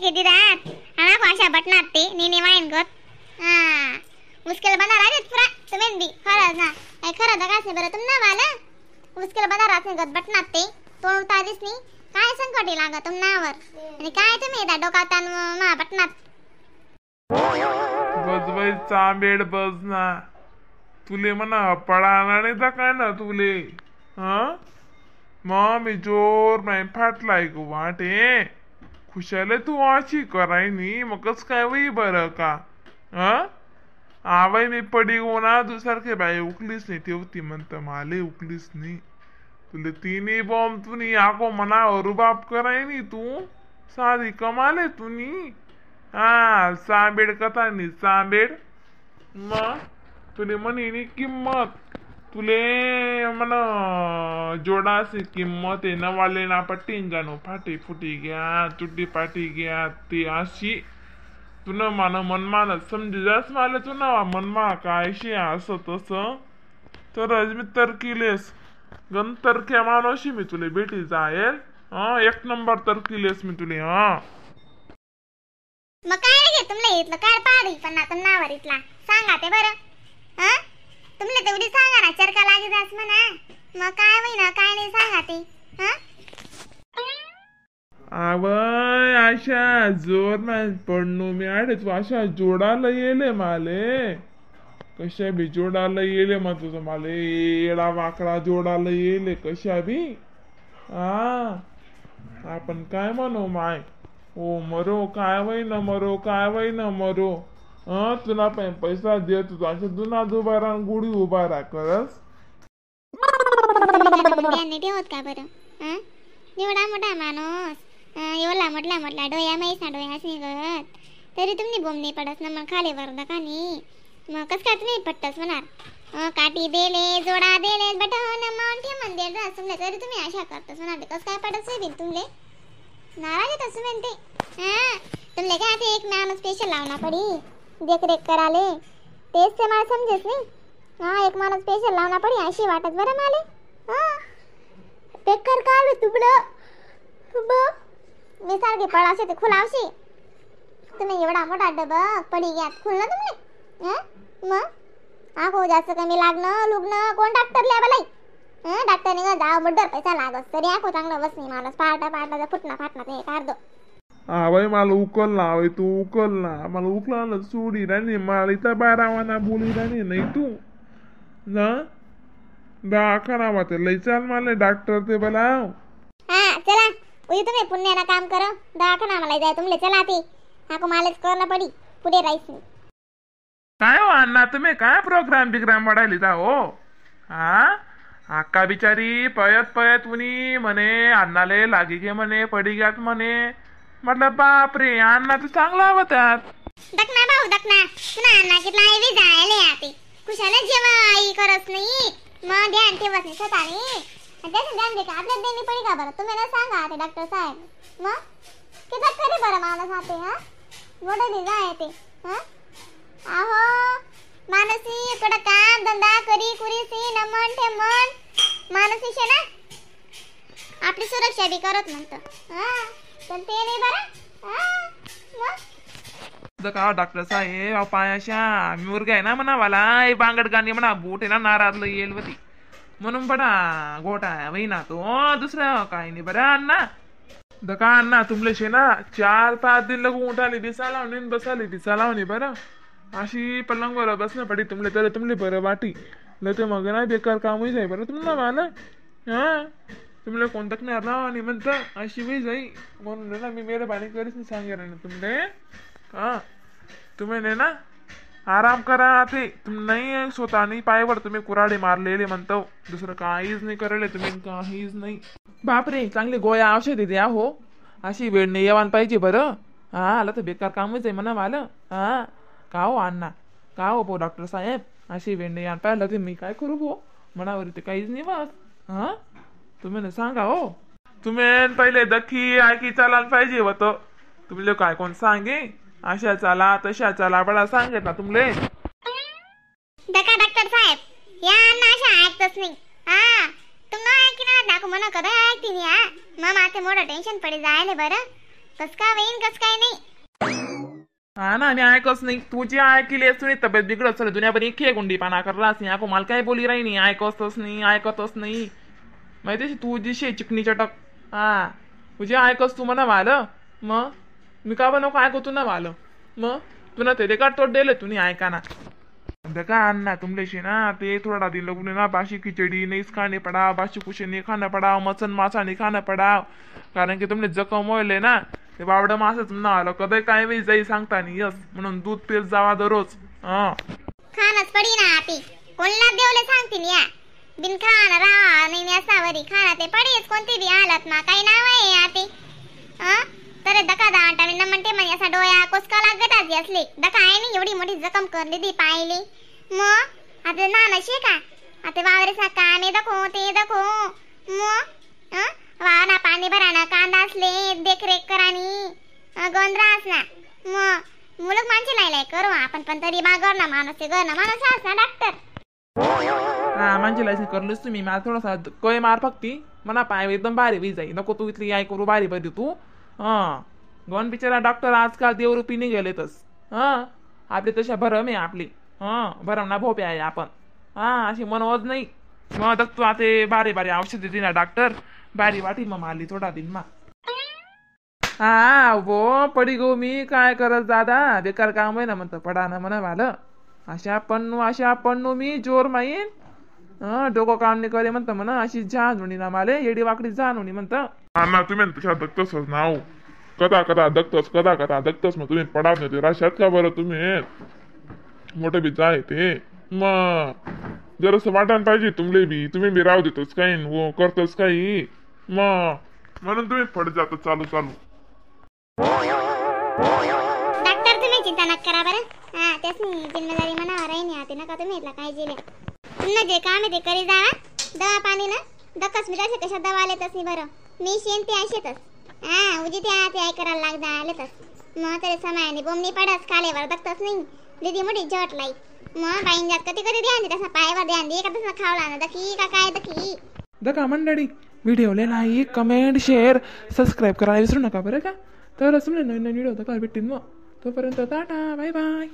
चरके दिदात आणि अशा बटनात ते नेने वाईन गत. हा मुश्किल बंदा राहत पुरा तुम्ही बी खरंच ना काय खरं दगाच नाही बरं तुमना वाला मुश्किल बंदा राहत नाही गत बटनात ते तोंड उतारीस नाही काय संकट लागा तुमनावर आणि काय तुम्ही दा डोकातान मा बटनात. बस बाई चांबेड बस ना तुले म्हणा पळाना नाही तर काय ना तुले. हा मग मी जोर नाही फाटलाय गो वाटे खुशाले तू अशी कराय नी मग कस काय वही बरं का. हा आवय मी पडी गो ना दुसारखे बाई उकलीच नाही ठेवती म्हणतं माले उकलीच नाही तुले तिन्ही बॉम्ब तुनी आको मना रुबाब कराय नी तू साधी कमाले तुनी. हा चांबेड कथा नी चांबेड मग तुले म्हणी नी किंमत तुले म्हण जोडासी किंमत आहे नवाले ना पट्टीन जाणो फाटी फुटी घ्या तुटी पाटी घ्या ती अशी तुन मान मनमान समजी जास मला तुना मनमा काय असं तसं तर मी तरकिलेस गण तरक्या मानोशी मी तुले भेटी जाईल. हा एक नंबर तरकिलेस मी तुले. हा मग काय गे तुमले इथलं काय पाडी पण ना तुमनावर इथला सांगा ते बरं. हा तुमले तेवढी सांगा ना चरका लागे जास म्हणा मग काय होईना काय नाही सांगा ते. हा आवय आशा जोर नाही पडणू मी आडे तू अशा जोडाला येले माले कशा बी जोडाला येले मग तुझं माले येडा वाकडा जोडाला येले कशा बी. हा आपण काय म्हणू माय ओ मरो काय वय न मरो काय वय न मरो. हा तुला पण पैसा देत होतो अशा जुना दुबारा गुढी उभारा करस ठेवत का बरं. हा एवढा मोठा माणूस एवढा मोठला मोठला डोया माहीत ना डोयाच निघत तरी तुम्ही बोंब नाही पडस ना मग खाली वरदा का नाही मग कस काय तुम्ही पट्टस म्हणणार काठी दिले जोडा दिले बटन मोठे मंदिर तुमले तरी तुम्ही अशा करतस म्हणा कस काय पडस बिन तुमले नाराज येत असं म्हणते. हा तुमले काय ते एक माणूस स्पेशल लावना पडी देखरेख कराले तेच ते मला समजेच नाही. हा एक माणूस स्पेशल लावना पडी अशी वाटत बरं माले. हा बेकार काढ तुबडं मी सारखी पळावशे ते खुलावशी तुम्ही एवढा मोठा डबा पडी घ्यात खुललं तुमले. मग आखो जास्त कमी लागणं लुगणं कोण डॉक्टर लिहा बालाई. डॉक्टर निघा जाव मुड्डर पैसा लागत तरी आखो चांगलं बस नाही माणूस पाटा पाटा फुटना फाटना ते काढ दो. आवय मला उकल ना आवय तू उकल ना मला उकला ना सोडी राणी मला इथं बारावाना बोली राणी नाही तू ना दवाखाना ते लई चाल मला डॉक्टर ते बोलाव. हा चला उद्या तुम्ही पुण्याला काम करो दवाखाना मला जाय तुमले चला ते आको मालेच करणं पडी पुढे राईस नाही. काय हो अण्णा तुम्ही काय प्रोग्राम बिग्राम वाढायली जा हो. हा आक्का बिचारी पयत पयत उनी म्हणे अण्णाले लागी गे म्हणे पडी ग्यात म्हणे म्हटलं बापरे अण्णा तर चांगला होत्यात. दखना भाऊ दखना तुला अण्णा कितला आई बी जायले आते कुशाला जेव्हा आई करत नाही मग ध्यान ठेवत नाही स्वतःने त्याचं ध्यान दे का आपल्याला देणी पडी का बरं तुम्ही ना सांगा ते डॉक्टर साहेब मग किती खरी बरं माणूस आते. हा मोठं बी जाय ते. हा अहो मानसी इकडं काम धंदा करी कुरी सी नमन ठेमन मानसी शे ना आपली सुरक्षा बी करत म्हणतो. हा पण ते नाही बरं. हा का डॉक्टर साहेब पायाशा मुलगा आहे ना म्हणा मला बांगड गाणी म्हणा बोट आहे ना नाराजलं येईल होती म्हणून बडा गोटा वही ना तो दुसरं काही नाही बरं अण्णा. दका अण्णा तुमले शे ना 4-5 दिन लगू उठाली दिसा लावणी बसाली दिसा लावणी बरं अशी पलंगवर बसणं पडी तुमले तर तुमले बरं वाटी ल ते मग ना बेकार काम होई जाई बरं तुमला मला. हा तुमले कोणतं नाही ना आणि म्हणतं अशी होई जाई म्हणून ना मी मेहरबानी करीच नाही सांगेल ना तुमले. हा तुम्ही नाही ना आराम करा ते तुम नाही स्वतःनी पायवर तुम्ही कुराडे मारलेले म्हणतो दुसरं काहीच नाही करले तुम्ही काहीच नाही. बापरे चांगले गोळ्या औषधी द्या हो अशी वेळ नाही येवान पाहिजे बरं. हा आलं तर बेकार कामच आहे म्हणा मला. हा का हो अण्णा का हो भो डॉक्टर साहेब अशी वेळ नाही यान पाहिलं ते मी काय करू भो मनावर ते काहीच नाही बस. हा तुम्ही ना सांगा हो तुम्ही पहिले दखी ऐकी चालायला पाहिजे होतं तुमले काय कोण सांगे अशा चाला तशा चाला बडा सांगत ना तुमले. दका डॉक्टर साहेब या अण्णा अशा ऐकतच नाही. हा तुम ऐकी ना दाखव म्हणा कदा ऐकती नाही. हा मग माते मोठं टेन्शन पडे जायले बरं. कस का वहीन कस काय नाही. हा ना मी ऐकच नाही तुझी ऐकली असती तब्येत बिघडत सर दुनियाभर एक गुंडी पाना करला असं आको मला काय बोली राही नाही ऐकतच नाही ऐकतच नाही माहिती तुझी शे चिकनी चटक. हा तुझी ऐकस तू म्हणा वालं मग मी का नको ऐकतो ना वालं मग तुला ते रेकॉर्ड तोड दिले तुम्ही ऐका ना. देखा अन्ना तुमलेशी ना ते थोड़ा दिन लोगों ने ना बाशी खिचड़ी नहीं खाने पड़ा बाशी कुछ नहीं खाना पड़ा मसन मासा नहीं खाना पड़ा कारण की तुमने जखम होईल ना ते बावडं मासच ना आलं कधी काय वेळी जाई सांगता नाही यस म्हणून दूध पीत जावा दररोज. हा खानच पडी ना आपी कोणला देवले सांगतील या बिन खाना राहा नाही असावरी खाना ते पडीच कोणती बी हालत मा काही नाव आहे आपी. हा तर दका दांटा मी म्हणते म्हणे असा डोया कोसका लागत आजी असली दका आहे नाही एवढी मोठी जखम करली ती पाहिली मग आता ना शे का आता वावरेचा काम आहे दखो ते दखो मग वावरा पाणी भराना कांदा असले देखरेख करानी गोंधळा असना मग मुलग माणसे लायलाय करू आपण पण तरी बा ना माणूस गर ना माणूस असना डॉक्टर. हा माणसे लायसन करलोच तुम्ही मला थोडासा कय मार फक्ती मना पाय एकदम भारी वी जाई नको तू इथली I करू भारी बरी तू. हां गोन बिचारा डॉक्टर आजकाल देवरूपी निघालेतच. हां आपली तशा भरम आहे आपली. हां भरम ना भोपे आहे आपण. हां अशी मनवत नाही मग तू आता भारी भारी औषध देते ना डॉक्टर भारी वाटी मग मारली थोडा दिन मा. हा वो पडी गो मी काय करत दादा बेकार काम आहे ना म्हणतं पडा ना म्हणा वालं अशा पन्नू अशा पन्नू मी जोर माईन डोकं काम नाही करे म्हणतं म्हणा अशी जाण होणी ना माले येडी वाकडी जाण होणी म्हणतं. अण्णा तुम्ही तशा दगतसच ना हो कदा कदा दगतस कदा कदा दगतस मग तुम्ही पडात नाही ते राशात का बरं तुम्ही मोठं बी जाय ते मग जरासं वाटायला पाहिजे तुमले बी तुम्ही बी राहू देतोच काही हो करतोच काही मग म्हणून तुम्ही पडत जातो चालू चालू. डॉक्टर तुम्ही चिंता नका करा बरं. हा त्याच जिम्मेदारी मनावर आहे नाही आता नका तुम्ही इथला काळजी घ्या तुमनं जे काम आहे ते करी जावा दवा पाणी ना दकस मी तसे कशा दवा आले तस नाही बरं मी शेन ते असेतच. हा उजी ते ते करायला लागदा आले तस मग तरी समायाने बोमनी पडस खालेवर दगतच नाही दिदी मोठी झट लाई मग बाईन जात कधी कधी ध्यान दे तसा पायावर ध्यान दे का तसं खावला ना दखी का काय दखी. दका मंडळी व्हिडिओला like comment share subscribe करायला विसरू नका बरं का. तर असं नवीन नवीन व्हिडिओ दका भेटतील मग तोपर्यंत tata bye bye.